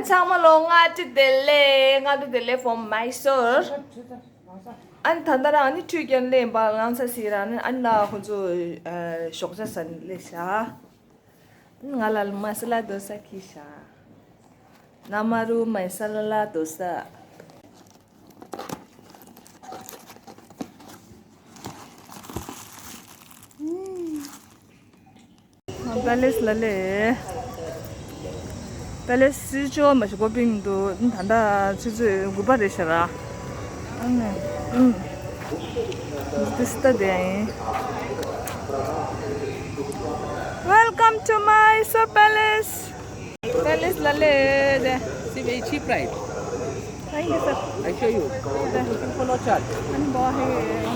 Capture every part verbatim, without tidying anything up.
ཚང་མ་ལོ་སྔ་དྲོ་བདེ་ལེགས། སྔ་དྲོ་བདེ་ལེགས་from Mysore. ཨ་ནི་ད་ལྟ་རང་ནི་ཁྲུས་ཀྱང་ལེན་པ་ལང་ཚ་སི་རང་ནི་ཨ་ནི་ལ་ཁོ་ཚོ་ཞོགས་ཇ་ཟ་ནི་ལས་ཤ། ང་ལ་མ་ས་ལ་དོ་ས་ཁི་ཤ། ན་མ་རུ་མ་ས་ལ་ལ་དོ་ས། པེ་ལེ་སི་ལ་ལས། པེ་ལེ་སི་ཆུ་ཚོད་མ་ཞིག་སྒོ་ཕྱེ་འདུག་ད་ལྟ་ཆུ་ཚོད་དགུ་པ་རེད་ཤག་ར། ཨ་ནི། ཨུམ། འདི་སི་ཏ་དེ་ཡིན། Welcome to Mysore Palace. པེ་ལེ་སི་ལ་ལས་དེ། See, very cheap price. Thank you, sir. I show you. Polo shirt. ཨ་ནི་བ་ཧེ་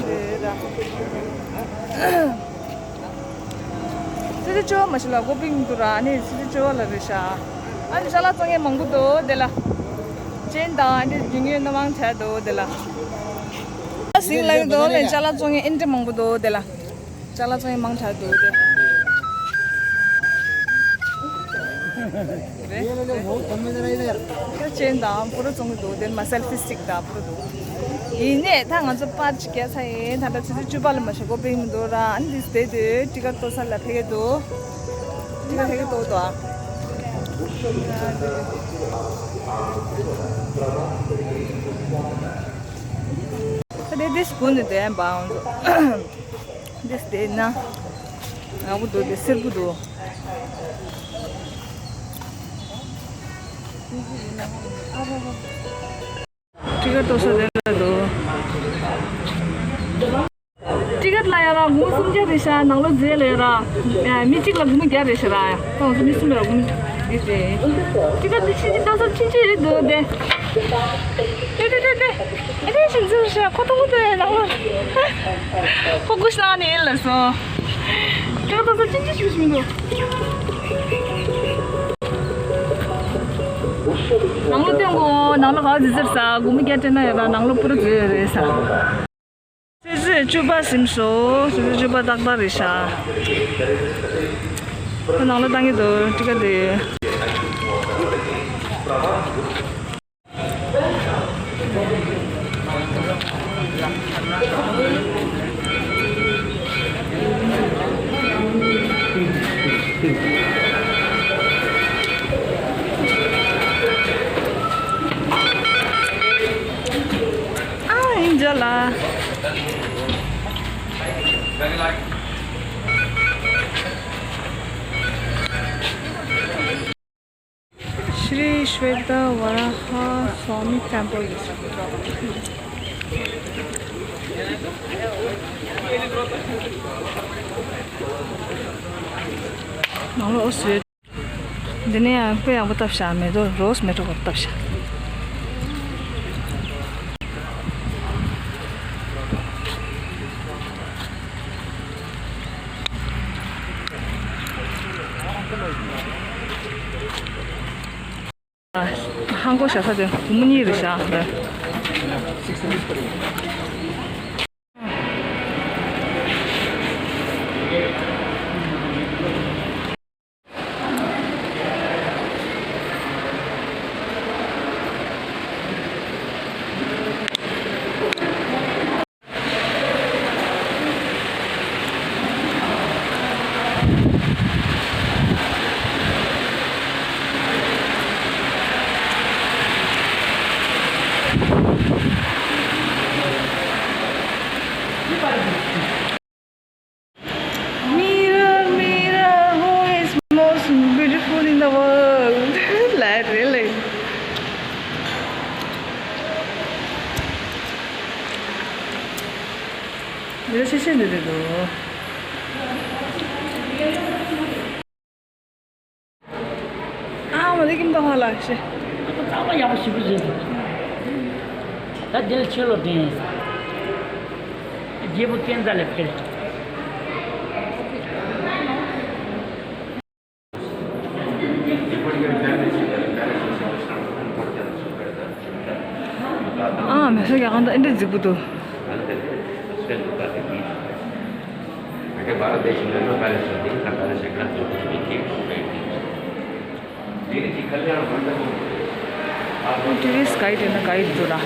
འདི་ར། སི་ཏ་ཆུ་ཚོད་མ་ཞིག་ལ་སྒོ་ཕྱེ་འདུག་ར། ཨ་ནི་སི་ཏ་ཆུ་ཚོད་ལ་རེད་ཤག་ཨ་ནི་ཅ་ལག་བཙོང་མཁན་མང་པོ་འདུག་དེ་ལ། ཅེན་དང་ཨ་ནི་རྒྱུ་དངོས་སྣ་མང་དྲགས་འདུག་དེ་ལ། ཨ་ཟིང་ལ་ཡོད་འདུག་ལ་ཅ་ལག་བཙོང་མཁན་ཨེ་འདྲ་མང་པོ་འདུག་དེ་ལ། ཅ་ལག་བཙོང་མཁན་མང་དྲགས་འདུག་དེ། ད་ཅེན་དང་པུ་ར་བཙོང་གི་འདུག་དེ་མ་སེལ་ཕི་སི་ཊིག་དང་པུ་ར་འདུག་ཡིན་ནའི་ད་ང་ཚོ་པར་ཅིག་བརྒྱབ་ཚར་ཡིན། ད་ལྟ་ཆུ་ཚོད་བཅུ་པ་ལ་མ་ཞིག་སྒོ་ཕྱེ་མི་འདུག་ར། ཨ་ནི་འདི་སི་ཏ་དེ་ཊི་ཀེ་ཊི་གཏོང་ས་ལ་ཕེབས་ཀྱི་འདུག་ཊི་ཀེ་ཊི་ཕེབས་ཀྱི་འདུག་དོ། ད་དེ་དེ་སྒོ་ནས་བསྡད་པའང་འདུག་འདི་བསྡད་ན་ཡག་པོ་འདུག་དེ་སེར་པོ་འདུག་ཊི་ཀེ་ཊི་གཏོང་ས་དེ་འདྲ་འདུག་ཊི་ཀེ་ཊི་ལ་ཡ་ར་སྒོར་མོ་སུམ་བརྒྱ་རེད་ཤག་ནང་ལོགས་འཛུལ་ལ་ཡ་ར། མི་གཅིག་ལ་སྒོར་མོ་བརྒྱ་རེད་ཤག་ར། ཡ་ད་ང་ཚོ་མི་གསུམ་ལ་སྒོར་མོ་བརྒྱ་རེད། ཊི་ཀེ་ཊི་འདི་ཕྱིན་ཅི་ལྟ་ས་ཕྱིན་ཅི་རེད་འདུག་དེ། ཏེ་ཏེ་ཏེ་ཏེ། ཨ་ནི་ཞིག་འཛུལ་ཤག་ཁོ་ཐོག་ཏུ་ནང་ལོགས། ཁོ་སྒུག་ཤག་ནི་ལ་སོ། ཊི་ཀེ་ཊི་ལྟ་ས་ཕྱིན་ཅི་ཞིག་ཞིག་མི་འདུག་ནང་ལོགས་སྟོན་གོ། ནང་ལོགས་ག་པར་འཛུལ་ཟེར་ས། སྒོར་མོ་བརྒྱ་སྤྲད་ན་ཡོད་ད། ནང་ལོགས་པུ་ར་འཛུལ་ཡོད་རེད་ས། ཆུ་ཚོད་བཅུ་པ་ཟིན་སོང་། ཆུ་ཚོད་བཅུ་པ་ཏག་ཏག་རེད་ཤག་ཁོ་ནང་ལོགས་བཏང་གི་འདུག་ཊི་ཀེ་ཊི་དེ། ཨ་ཡིན་འཇག་ལ། Shri Shweta Varaha Swami Temple. ནང་ལོགས་སུ། འདི་ནས་ཡང་དཔེ་ཡག་པོ་བཏབ་ཤག་མེ་ཏོག་རོ་སི་མེ་ཏོག་བཏབ་ཤག་ཧང་གོ་ཤ་ས་དེ་སྒོར་མོ་གཉིས་རེད་ཤག Mirror, mirror, who is most beautiful in the world? ལ་རེད་ལེ། འདི་ཤེས་ཤེས་འདི་རེད་དོ། ཨ་མ་དེ་ཀིམ་ཏོང་ཧ་ལ་ཤེ། རྩ་བ་ཡག་པོ་ཞིག་པོ་ཞིག་འདུག་ད་དེ་ལ་ཆོས་ལོ་དྲན། རྒྱལ་པོ་ཀན་ཛ་ལ་ཕེབས། ཨ་མེ་སོ་རྒྱ་གང་ད་ཨེ་འདྲ་རྫིག་པོ་འདུག་ཊུ་རི་སི་ཊི་ག་ཡི་འདྲ་ན་ག་ཡི་འདུག་ར།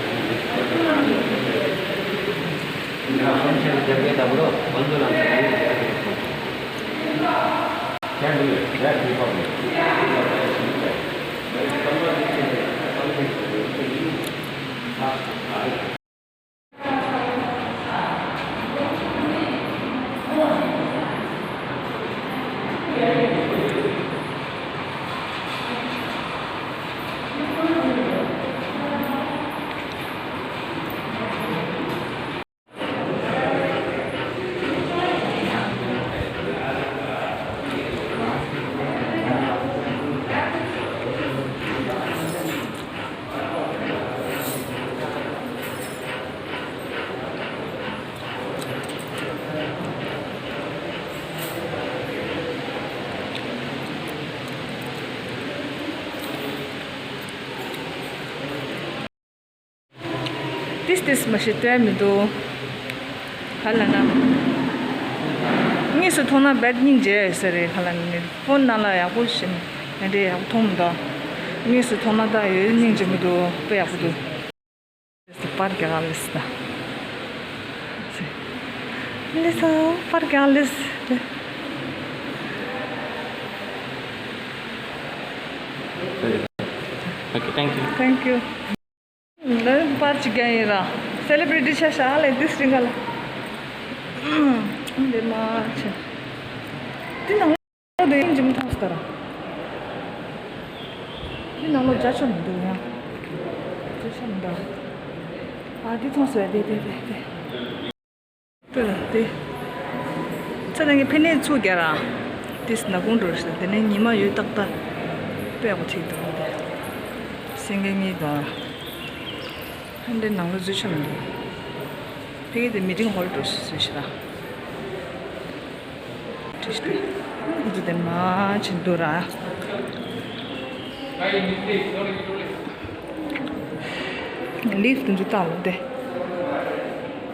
ཏིས་ཏིས་མ་ཤེས་སྟོན་མི་འདུག་ག་ལ་ན། དངོས་སུ་མཐོང་ན་རྦད་སྙིང་རྗེ་ཡོད་ས་རེད། ག་ལ་ནི་ཕོན་ནང་ལ་ཡག་པོ་ཞིག་ཡང་འདྲེ་ཡག་པོ་མཐོང་མི་འདུག་དངོས་སུ་མཐོང་ན་ད་ཡོད་སྙིང་རྗེ་མི་འདུག་དཔེ་ཡག་པོ་འདུག་པར་རྒྱག་ག་ལེས་ད། ལེས་པར་རྒྱག་ལེས། Okay, thank you. Thank you. ལ་པར་ཅིག་རྒྱག་ཡིན་ར། སེ་ལེ་བྷི་རི་ཊི་ཆ་ཤ་ལེ་དིས་རིང་ག་ལ། འདི་མ་ཆེ། འདི་ནང་ལོགས་དེ་ཡིན་གྱི་མི་མཐོང་སྟེ་ར། འདི་ནང་ལོགས་རྒྱ་ཆོ་མི་འདུག་ཡང་། རྒྱ་ཆོ་མི་འདུག་ཨ་འདི་མཐོང་སོང་ཡ་དེ་དེ་དེ་དེ། དེ་ལ་དེ། ཚེ་རིང་གི་ཕི་ནས་ཚུགས་རྒྱ་ར། དེས་ན་གུང་འགྲོ་ཞིག་དེ་ནས་ཉི་མ་ཡོད་ཏག་ཏག་དཔེ་ཡག་པོ་ཐིག་འདུག་དེ། སེང་གེ་གཉིས་དང་། ཧན་དེ་ནང་ལོ་བཟོས་ཆོག་མི་འདུག་ཕ་གི་དེ་མི་ཏིང་ཧོལ་འགྲོ་ཞིག་བཟོས་ཤི་ར། བྲིས་ཏེ། འདི་དེ་མ་ཕྱིན་འདུག་ར། ལིབ་དེ་ཚོ་བཏང་ལོ་དེ།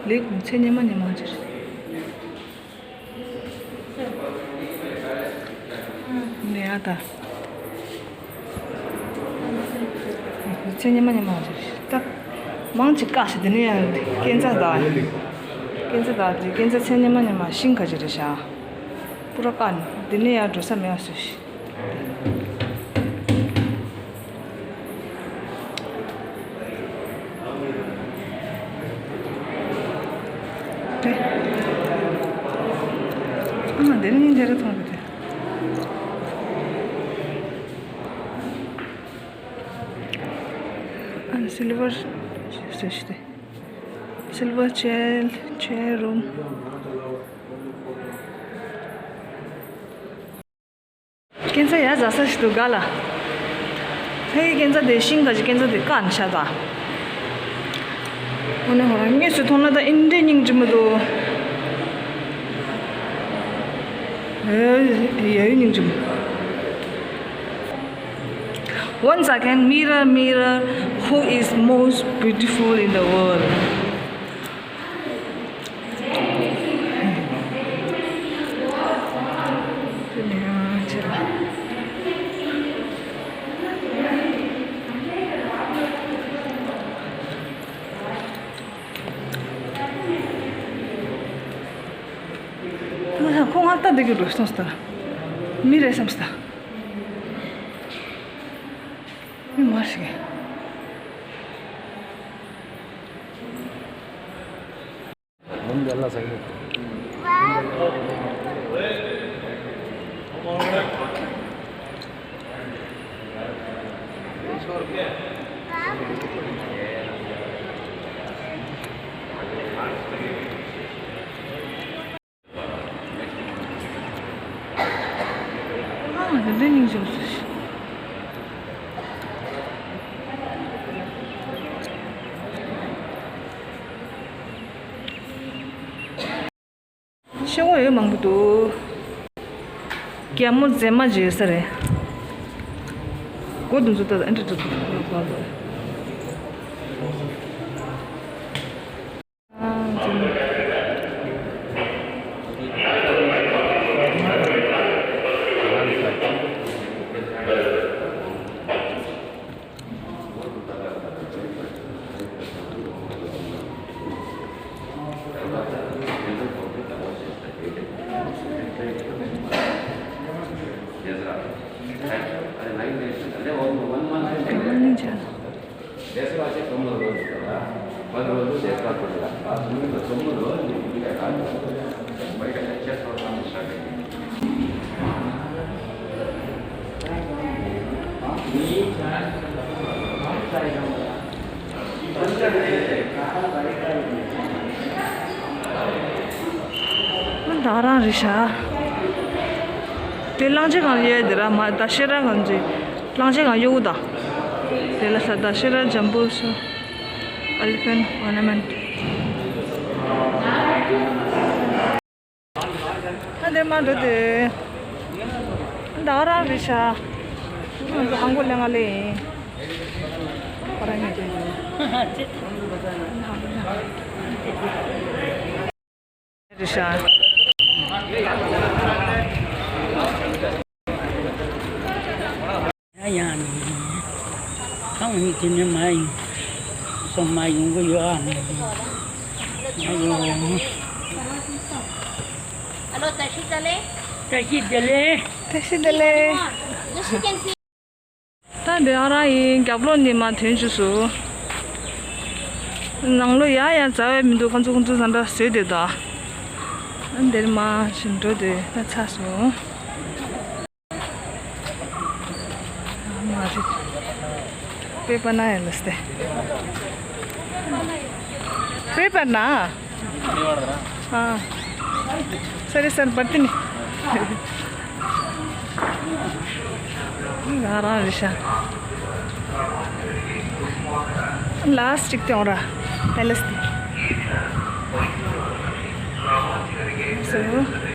ལིབ་ཚེ་ཉི་མ་ཉི་མ་ཅིག་ནས་ཨ་ད། ཚེ་ཉི་མ་ཉི་མ་ཅིག་ད། མང་ཅིག་བཀག་ཤི་དེ་ནས་ཡང་སྐྱེན་ཚ་ད། སྐྱེན་ཚ་ད་དེ་སྐྱེན་ཚ་ཚེ་ཉི་མ་ཉི་མ་ཤིང་ཁ་ཅིག་རེད་ཤག་པུ་ར་བཀག་ནས་དེ་ནས་ཡང་འགྲོ་ས་མེད་ཡ་སུ་ཤི། དེ། ཨ་མ་འདི་ནི་འདི་རུ་མཐོང་གི་དེ། ཨ་ནི་སིལ་ཝར་ཟེར་ཞིག་དེ། སིལ་ཝར་ཅེར་ཅེར་རུམ། སྐྱེན་ཚ་ཡ་ཟ་ས་ཞིག་འདུག་ག་ལ། ཕ་གི་སྐྱེན་ཚ་དེ་ཤིང་ག་ཅིག་སྐྱེན་ཚ་དེ་བཀག་ནས་བཞག་པ། འོ་ན་ཧོ་རང་དངོས་སུ་མཐོང་ན་ད་ཨིན་འདྲེ་སྙིང་རྗེ་མི་འདུག་ཡ་ཡི་སྙིང་རྗེ་མི་འདུག Once again, mirror, mirror, who is most beautiful in the world? ཁོ་ང་ལྟ་འདི་གི་འགྲོ་སོང་སྟ། མི་རེད་བསམ་སྟ། མི་མ་ཞིག་ཨ་དེ་འདྲའི་སྙིང་རྗེ་པོ་ཞིག་ཤེལ་སྒོ་ཡོད་མང་པོ་འདུག་རྒྱ་མོ་མཛེས་མ་ཅིག་ཡོད་ས་རེད། སྒོ་དེ་ཚོ་ད་ཨེ་འདྲ་འདྲ་འདུག་ད་རང་རེད་ཤག་དེ་གླང་ཆེན་སྒང་ལ་ཡོད་དེ་ར་མ་ད་ཤེས་ར་གང་ཅི། གླང་ཆེན་སྒང་གཡོག་གུ་ད། དེ་ལ་ས་ད་ཤེས་ར་ཇམ་པོ་སུ། Elephant ornament. ཨ་འདིར་མ་འགྲོ་དུས། ད་རང་རེད་ཤག་ང་ཚོ་ཧང་གོ་ལེ་ང་ལེ་ཡིན། ཁོ་རང་ཉིད་དུ་ཡིན། རེད་ཤག་ཡང་ཡང་ནི། ཁང་མིག་དེ་ནས་མ་ཡིན། སོང་མ་ཡོང་གི་ཡོད་ཨ་ནི། མ་ཡོང་། Hello, Tashi Dale. Tashi Dale. Tashi Dale. Just you can see. ད་འདི་ཨ་རང་ཡིན། རྒྱབ་ལོགས་ནས་མ་ཐོན་བཅུག་སོང་། ནང་ལོགས་ཡ་ཡ་འཛའ་བས་མི་འདུག་ཁོང་ཚོ་ཁོང་ཚོ་ས་འདྲ་བཟོས་བསྡད་ད། ཨ་འདིར་མ་ཞིག་འགྲོ་དུས་ད་ཚར་སོང་། མ་རེད། पेपर ना है लस्ते। पेपर ना? हाँ। Sorry sir, बर्तनी। ང་རང་རེད་ཤག་ལ་སི་ཊིག་དེ་འོང་ར། ཨེ་ལ་སི་ཊིག་སོ།